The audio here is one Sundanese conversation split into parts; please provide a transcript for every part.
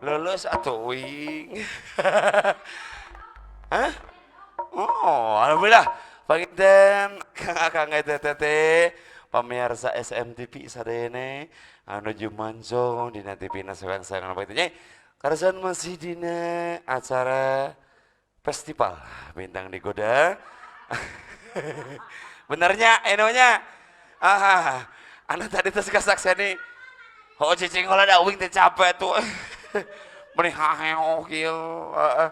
Lulus atau wing? Hah? Oh, alhamdulillah. Panginten Kang Akang teh pamirsa SMTV sadayana anu jumancong dina TV na sayang-sayang apa itu nya. Karasan masih dina acara festival Bintang Digoda. Benernya enonya. Ah, anu tadi terus kasaksian. Oh, cicing heula da uing teh capek tuh. Meni haheo kieu. Heeh.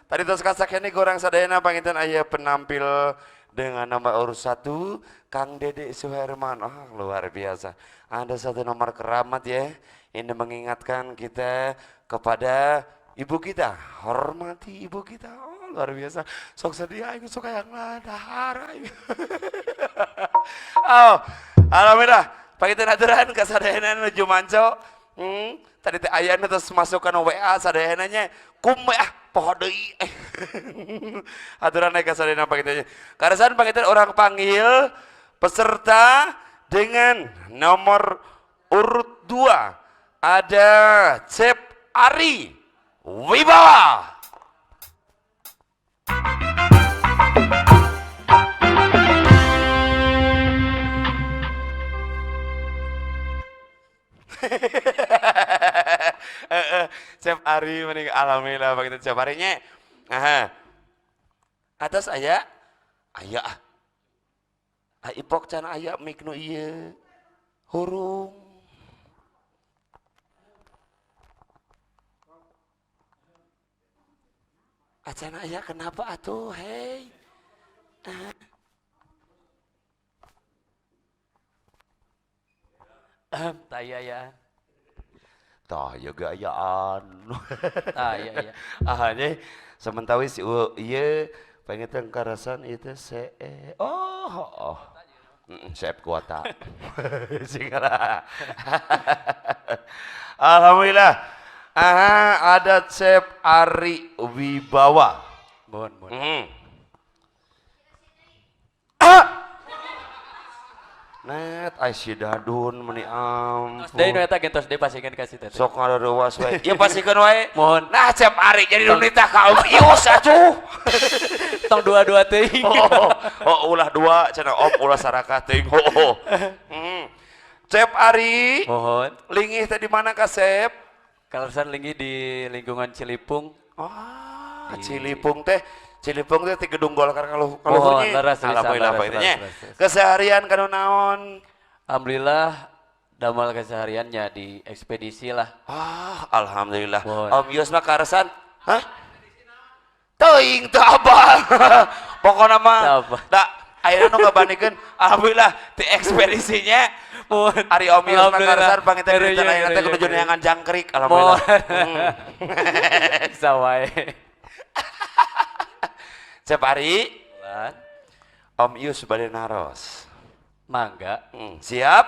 Tadi terus kasaksian gorang sadayana, panginten aya penampil dengan nomor urut 1, Kang Dede Suherman. Oh, luar biasa. Ada satu nomor keramat ya. Ini mengingatkan kita kepada ibu kita. Hormati ibu kita. Oh, luar biasa. Sok sedih aing, sok hayang dahar aing. Oh, alhamdulillah. Panginten aturan kasadayana nuju manco. Tadi teh ayana terus masukkan WA sadayana nya. Kum ah poho deui. Aturan ka sadayana panginten. Karasan panginten urang panggil peserta dengan nomor urut 2, ada Cep Ari Wibawa. Cep Ari mending, alhamdulillah begitu Cep Arinya. Aha. Atas aya aya ah. Ah, ipok can aya mik nu ieu. Hurung. Acan aya, kenapa atuh, hei? Ah. Taya ya. Tah ya gayaan. Tah iya iya. Ah, nya sementawis ieu panginten karasan itu se oh. Sep kuota. Singara. Alhamdulillah. Aha, ada Cep Ari Wibawa. Mohon, mohon. Ah! Net, ai si Dadun meni ampun. Tos deui nu eta gentos deui, pasikeun ka si teteh. Sok ngaruwas wae. Ieu pasikeun wae. Mohon. Nah, Cep Ari jadi nu nitah ka Om Ius atuh. Tong dua-dua teuing. Oh, ulah dua cenah Om, ulah sarakah teuing. Oh. Cep Ari. Mohon. Lingih teh di mana ka Sep? Kaleresan linggih di lingkungan Cilipung. Ah, Cilipung teh. Cilipung teh di gedung Golkar kalau Mohon, leres, leres, Alhamdulillah leres, Pak itu nya. leres, leres. Keseharian kanu naon? Alhamdulillah damel kesehariannya di ekspedisi lah. Ah, alhamdulillah. Mohon. Om Yus mah karasan. Hah? Teuing teu apa. Pokona mah Teu apa. da ayeuna nu ngabandingkeun alhamdulillah di ekspedisinya. Mohon. Ari Om Yus mah Alhamdulillah. karasan panginten Ngeri, dinten ayeuna teh ngeri, kudu ngeri. neangan jangkrik, alhamdulillah. Mohon. Bisa wae. Cep Ari, Lan. Om Yus bade naros. Mangga. Siap?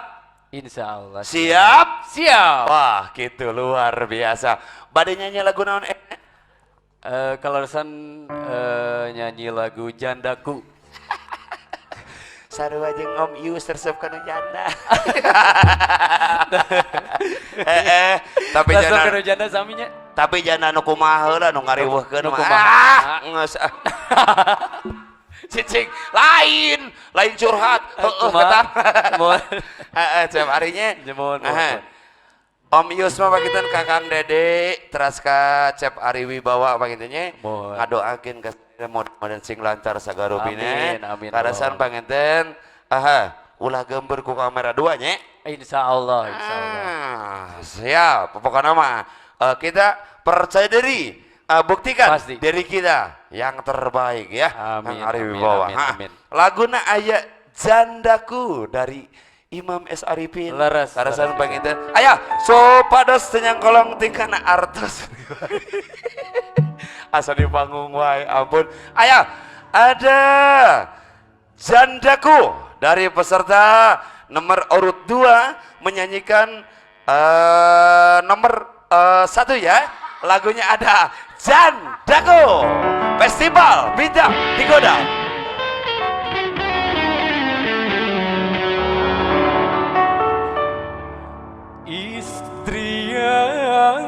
Insya Allah. Siap? Siap. Wah, gitu luar biasa. Bade nyanyi lagu naon? Kaleresan nyanyi lagu Jandaku. Sarua jeung Om Yus resep kana janda. Tapi Resep janda kana janda saminya. Tapi janda nu kumaha heula nu ngariweuhkeun Nu mah. kumaha? Ah, geus ah. Cicing, lain, lain curhat. Heeh, Kumaha? kata. Mohon. Heeh, Cep Arinya. Ya, mohon, mohon, Aha. mohon. Om Yus mah pakitan ka Kang Dede, teras ka Cep Ari Wibawa panginten nya. Mohon. Ngadoakeun ka mudah-mudahan sing lancar sagarupina. Amin, amin, Karasan Allah. panginten, aha, ulah gembur ku kamera dua nya. Insya Allah, insya Allah. Ah, siap. Pokoknya mah kita percaya diri, buktikan Pasti. diri kita. Yang terbaik ya. Amin, Kang Ari amin, Wibawa. amin, Ha. amin. Laguna aya Jandaku dari Imam S. Arifin. Leres, Larasan leres. Panginten. Aya, supados teu nyangkolong tingkana artos. Asa di panggung wae, ampun. Aya, ada Jandaku dari peserta nomor urut 2 menyanyikan nomor 1 ya. Lagunya ada Jandaku. Festival Bintang Digoda. Istri yang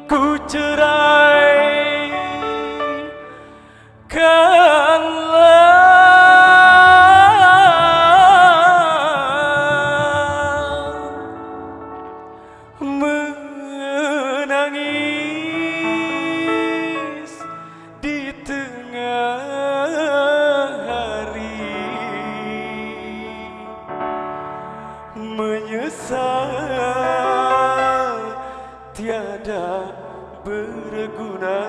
ku cerai kan menangis di tengah hari, menyesal tiada berguna.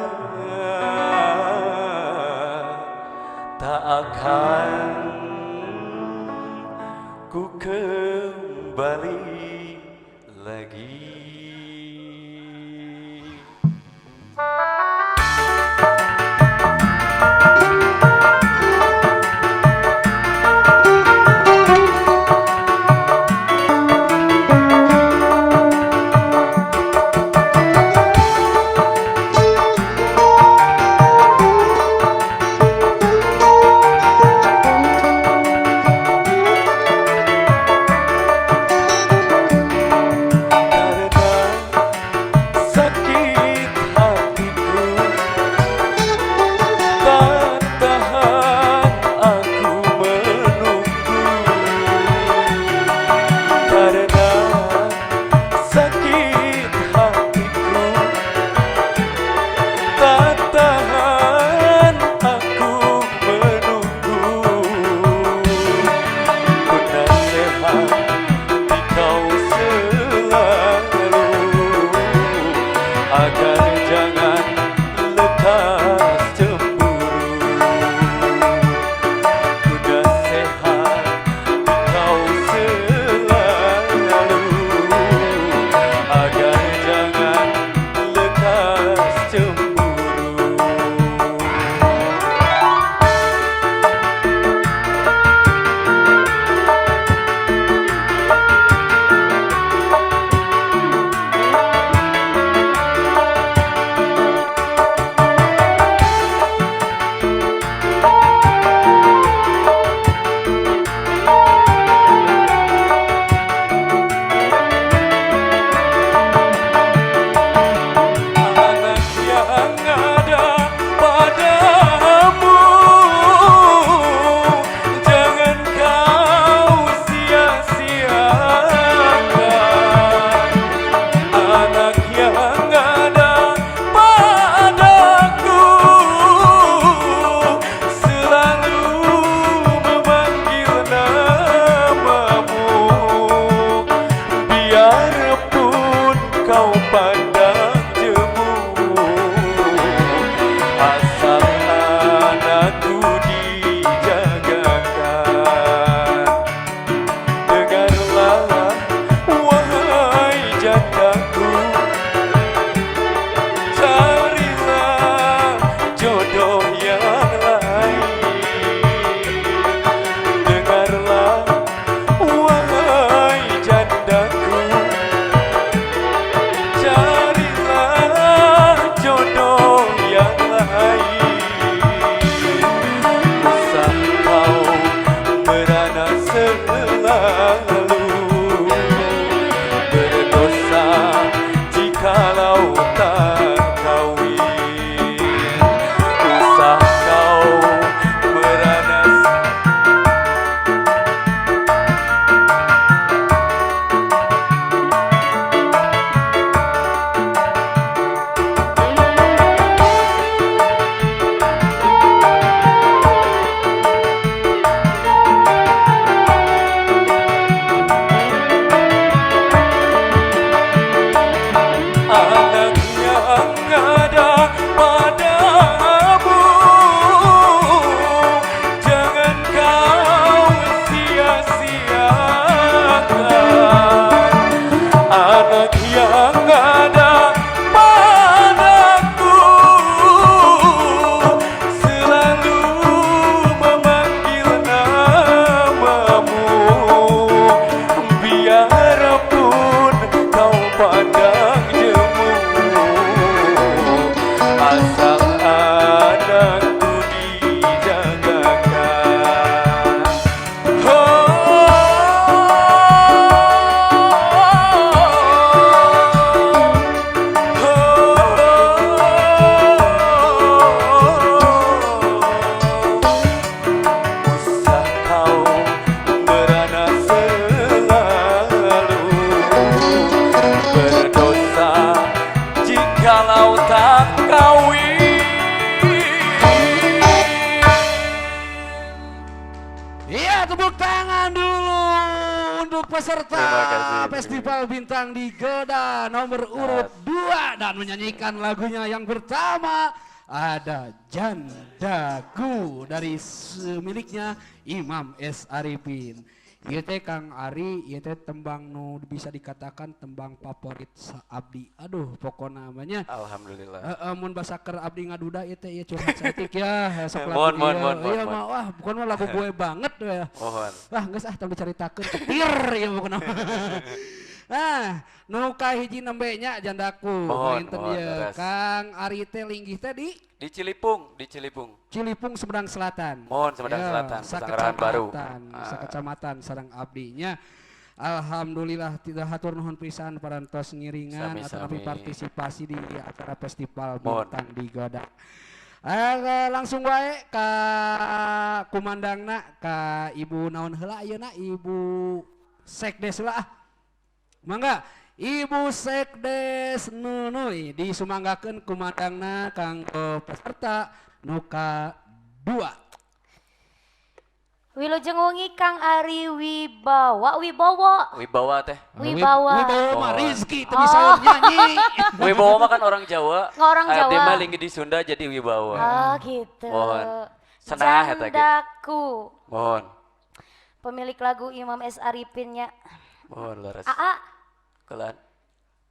Tepuk tangan dulu untuk peserta Terima kasih. Festival Bintang di Goda nomor urut 2 dan menyanyikan lagunya yang pertama ada Jandaku dari miliknya Imam S. Arifin. Ieu teh Kang Ari, ieu teh tembang nu bisa dikatakan tembang favorit sa abdi. Aduh, pokokna namanya. Alhamdulillah. Heeh, mun basa keur abdi ngaduda ieu teh ieu curhat saeutik ya, sok lagu Mohon, mohon, ieu. mohon, Iya mohon. mah wah, bukan mah lagu gue banget ya. Mohon. Wah, geus ah, tong dicaritakeun ketir ieu pokona. Nah, nu kahiji nembe nya Jandaku. Mohon, Panginten mohon, ieu leres. Kang Ari teh linggih teh di Di Cilipung, di Cilipung. Cilipung, Sumedang Selatan. Mohon, Sumedang Ya, Selatan, Pesanggerahan Baru. sakecamatan, Ah. sakecamatan sareng abdinya. Alhamdulillah, tidak hatur nuhun pisan parantos ngiringan atau Sami-sami. partisipasi di acara Festival Mohon. Bintang di Goda. Langsung wae ka kumandangna, ka Ibu naon heula ayeuna, Ibu Sekdes heula ah. Mangga Ibu Sekdes Nunuy disumanggakeun kumandangna kanggo peserta nu kadua. Wilujeng wengi, Kang Ari Wibawa, Wibowo. Wibawa teh. Wibawa. Wibawa mah Oh. Rizky teu bisa nyanyi. Wibawa mah kan orang Jawa. Nggak orang Abdi Jawa. mah linggih di Sunda jadi Wibawa. Oh gitu. Mohon. Senah eta ge. Jandaku. Mohon. Pemilik lagu Imam S. Arifin nya. Mohon, leres. Aa, Kelan.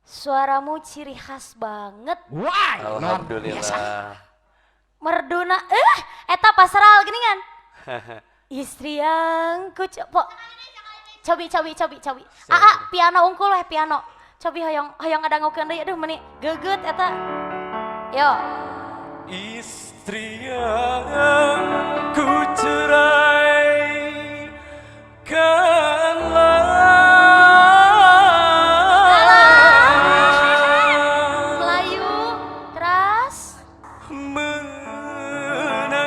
Suaramu ciri khas banget. Wah, luar biasa. Alhamdulillah. Merduna, eta pasral gini kan. Istri yang ku coba. Cobi, cobi, cobi, cobi. Aa, piano unggul weh piano. Cobi hoyong hoyong ngadangukeun deui, aduh meni geget eta. Yo. Istri yang ku cerai kanlah Melayu keras.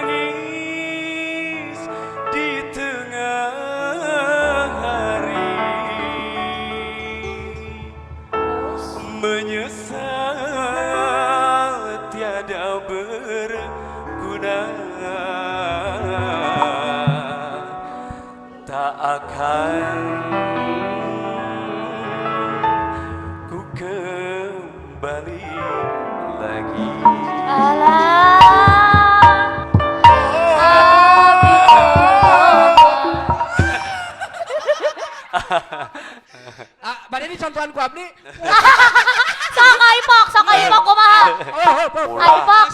Menangis di tengah hari, Terus. Menyesal tiada berguna, tak akan ku kembali lagi. Alah. Abi Ah, bade dicontohan ku abdi. Sok aipok, sok aipok kumaha? Oh. Aipok.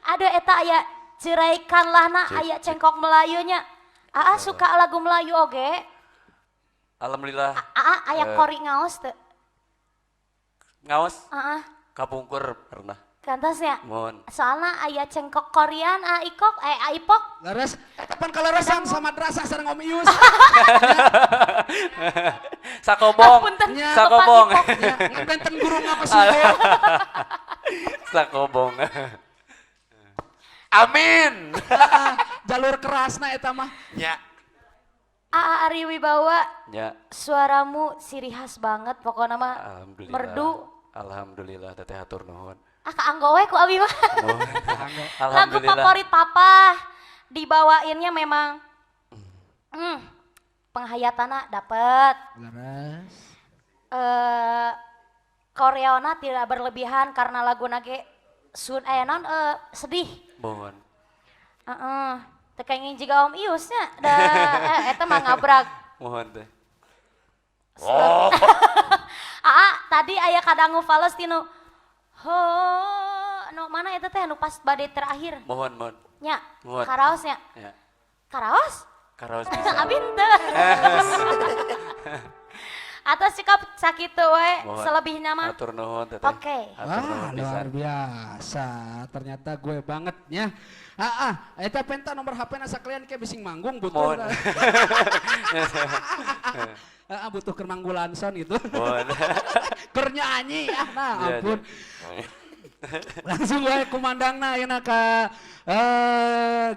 Aduh, eta aya ceraikanlah na aya cengkok Melayunya. Aa suka lagu Melayu oge. Alhamdulillah. Aa aya Eh. kori ngaos teu? Ngaos Aa, kapungkur pernah. Kantos ya. Mohon. Soalnya aya cengkok Korean, a ikok, eh aipok. Leres, eta pan kaleresan sama madrasah sareng Om Ius. Sakobong. Punten, Nya. Sakobong. lepat ipok. Ya, ngan benten guru ngaos ieu. Sakobong. Amin. Ah, jalur kerasna eta mah. Ya. Aa Ari Wibawa, Ya. suaramu ciri khas banget pokoknya mah. Alhamdulillah. Merdu. Alhamdulillah, teteh, hatur nuhun. Ah, kaanggo we ku abi mah. Mohon. Lagu Alhamdulillah. favorit papa dibawainnya memang penghayatanna dapet. Leres. Koreona tidak berlebihan karena lagu nage sun eh non sedih. Mohon. Heeh. Teu kenging jiga Om Ius nya da eta mah ngabrag. Mohon teh. Oh. Aa, tadi aya kadangu fales tinu ho nu mana eta teh nu pas bade terakhir Mohon, mohon. nya? Mohon. Karaosnya? Ya. Karaos. Karaos bisa. Abi henteu. Atau sikap sakitu we. Mohon. Selebihnya mah. Hatur nuhun, teteh. Oke. Hatur Wah, nuhun pisan. luar biasa. Ternyata gue banget ya. Ah, eta penta nomor HP na sakalian ke bising manggung butuh. Mohon. Ah, butuh keur manggulan son gitu. Mohon. Keur nyanyi ah, nah Iya, ampun. iya. Langsung wae kumandangna ayeuna ka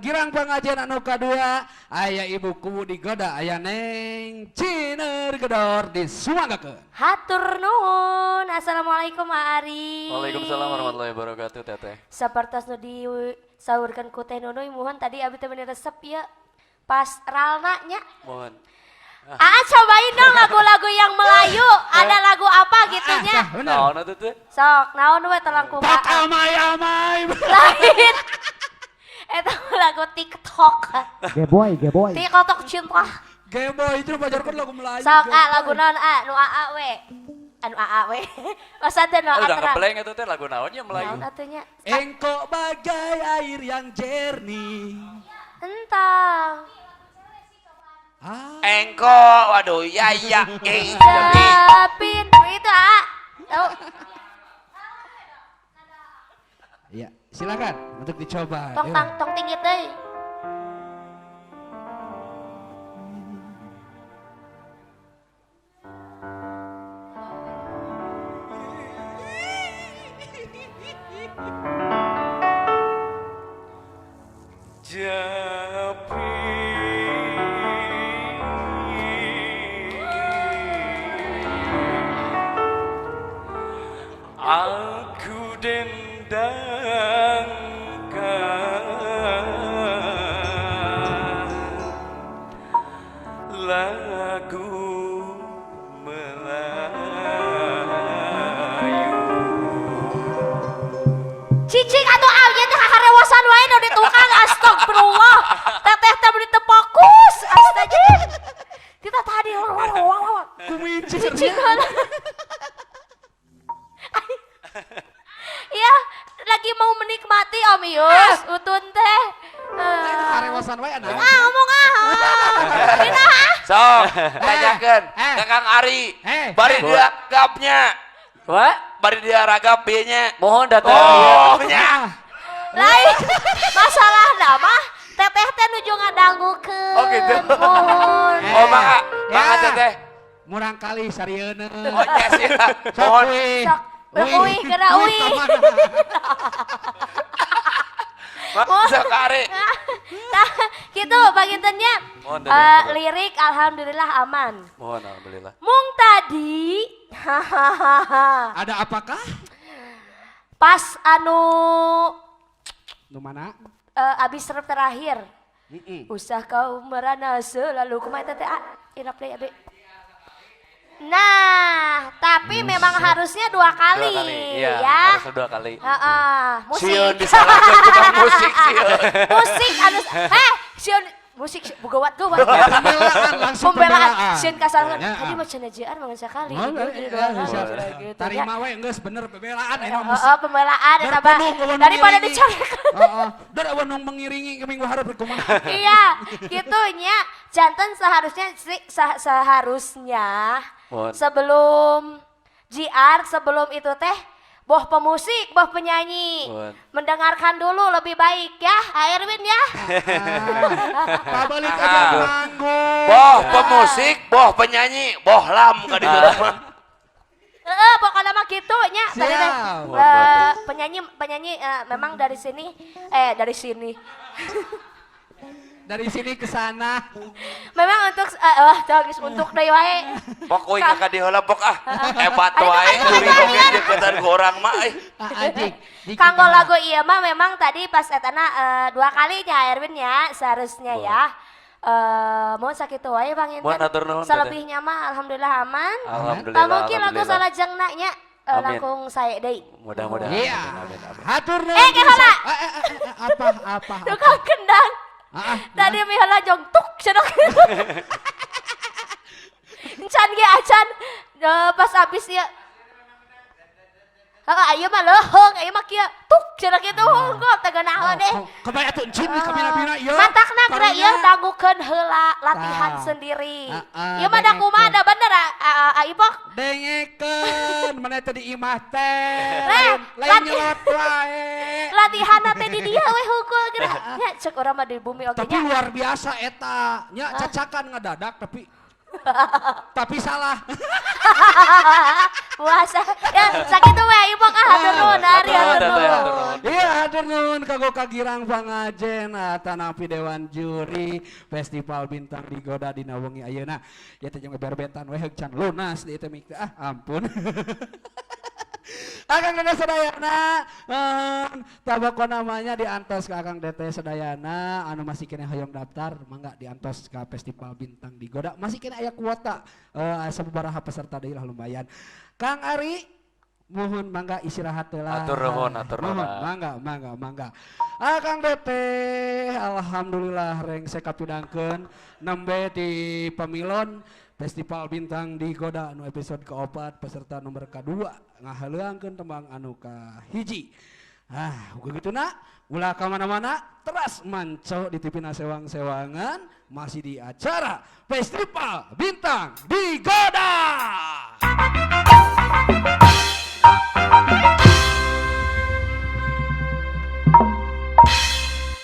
girang pengajian anu kadua aya Ibu Kuwu digoda aya Neng Ciner Gedor disumanggakeun. Hatur nuhun. Assalamualaikum Ari. Waalaikumsalam warahmatullahi wabarakatuh Teteh. Sapertos nu disaurkeun ku Teh Nunuy, muhun tadi abi teh bener resep ya. Pas ralna nya. Mohon. Ah, cobain dong lagu-lagu yang Melayu. Ada lagu apa gitu nya? Ah, bener. Naon atuh teh? Sok, naon we telang kumaha. Pak amai amai. Lain. Eta lagu TikTok. Geboy, geboy. TikTok cinta. Geboy itu pajarkan lagu Melayu. Sok ah lagu naon ah nu aa we. Anu aa we. Masa teh nu Udah terang. ngeblank atuh teh lagu naonnya Melayu. Naon atuh nya? Engkau bagai air yang jernih. Entah. Ah, Engko, waduh, ya ya, eh, Japin itu ah. Tahu. ya, silakan untuk dicoba. Tong tang tong tinggi teh. Aku dendangkan lagu Melayu. Cicing atuh ah ieu teh harewasan wae nu di tukang astagfirullah. Teteh teh beli teu fokus astagfirullah. Kita tadi wah. Kumicir. Cicing heula. Iya, lagi mau menikmati Om Yus, utun teh. Karewasan wae anak. Ah, ngomong ah. Kita ah. Sok, tanyakeun Eh. ke Kang Ari. Eh. Bari dia gapnya. Wah, Bari dia ragap nya. mohon datang. Oh, nya. Lain masalah nama teteh teh nuju ngadangukeun. Oh, gitu. Mohon. Oh, mangga, mangga Ya. teteh. Murang kali sarieuna. Oh, nya sih. Mohon. Sok, uih, kena uih. Mangga Kang Ari. Nah, gitu pangintennya. Mohon, Teteh. Lirik alhamdulillah aman. Mohon alhamdulillah. Mung tadi hahaha Ada apakah? pas anu Nu mana? Abis serep terakhir. Usah kau merana selalu kumaha eta teh ah, ina play abi. Nah, tapi memang harusnya dua kali, Dua kali. Iya, ya. harusnya dua kali. Heeh, musik. Sieun disalahkeun tukang musik sieun. Musik anu sieun musik bugawat gawat. Pembelaan langsung Pembelaan pembelaan. sieun kasaran. Ya. Tadi mah cenah jian mangan sakali. Oh, Gitu, iya, dua kali, iya, gitu, ya. Tarima we geus bener pembelaan ayeuna musik. Heeh, pembelaan eta mah. Daripada dicorekan. Heeh. Dar eueuh mengiringi ke minggu hareup kumaha. Iya, gitu nya. Jantan seharusnya seharusnya Mohon. sebelum JR, sebelum itu teh boh pemusik, boh penyanyi. Mohon. Mendengarkan dulu lebih baik ya, Erwin ya. Pabalik aja manggung. Boh pemusik, boh penyanyi, boh lam ka ditu mah. Heeh, pokoknya mah gitu nya. Tadi teh, Siap. penyanyi penyanyi memang dari sini dari sini. Dari sini ke sana. Memang untuk wah geus untuk deui wae. Pok euy ka dieu heula pok ah. Hebat Ayo, wae ayo, kuring ayo, oge deketan ku urang mah euy. Ah, anjing. Dikit Kanggo mah. lagu iya mah memang tadi pas etana dua kali nya Erwin ya seharusnya ya. Mohon sakit wae Bang Inten. Mohon hatur nuhun, Teteh. Selebihnya mah alhamdulillah aman. Alhamdulillah. Tak mungkin lagu alhamdulillah. salajengna nya Amin. langkung sae deui. Mudah-mudahan. Iya. Amin, amin, amin. Hatur nuhun. Ke heula. Apa apa. apa. Tukang kendang. Ah, ah, Tadi mihala jongtuk cenah. Encan ge acan pas abis ya. Heeh, ieu mah leuheung, ieu mah kieu tuk cenah kitu hungkul teh geunaheun deh. Kebaya atuh encin di kabina-bina ieu. Matakna geura Karunya. ieu dangukeun heula latihan Tah. sendiri. Ah, ah, Ieu mah da kumaha da bener ah, Ipok? Dengekeun mana teh di imah teh. Eh, Lain nyelot wae. Latihan teh di dieu we hungkul geura. Nya cek urang mah di bumi oge Tapi nya. luar biasa eta. Nya cacakan ngadadak tapi Tapi salah. Puasa. Ya, sakitu we ibu ah, hatur nuhun Ari, Hatur hatur nuhun, Teteh, nuhun. hatur nuhun. Iya, hatur nuhun kanggo Kagirang Pangajen atanapi Dewan Juri Festival Bintang Digoda dina wengi ayeuna. Ya teh jeung berbetan we heug can lunas di teh mik teh. Ah, ampun. Akang Dede Sadayana, tabako namanya diantos ke Akang Dede Sadayana anu masih keneh hoyong daftar mangga diantos ke Festival Bintang Digoda, masih keneh aya kuota, sababaraha peserta deui lah, lumayan. Kang Ari, mohon mangga istirahat heula. Hatur nuhun, hatur nuhun. Mohon, mangga, mangga, mangga. Akang Dete, alhamdulillah rengse kapidangkeun nembe di pamilon Festival Bintang Digoda anu episode keopat, peserta nomor kedua ngahaleuangkeun tembang anu kahiji. Ah, begitu nak, ulah ka mana-mana, teras manco di TV sewang-sewangan, masih di acara Festival Bintang Digoda.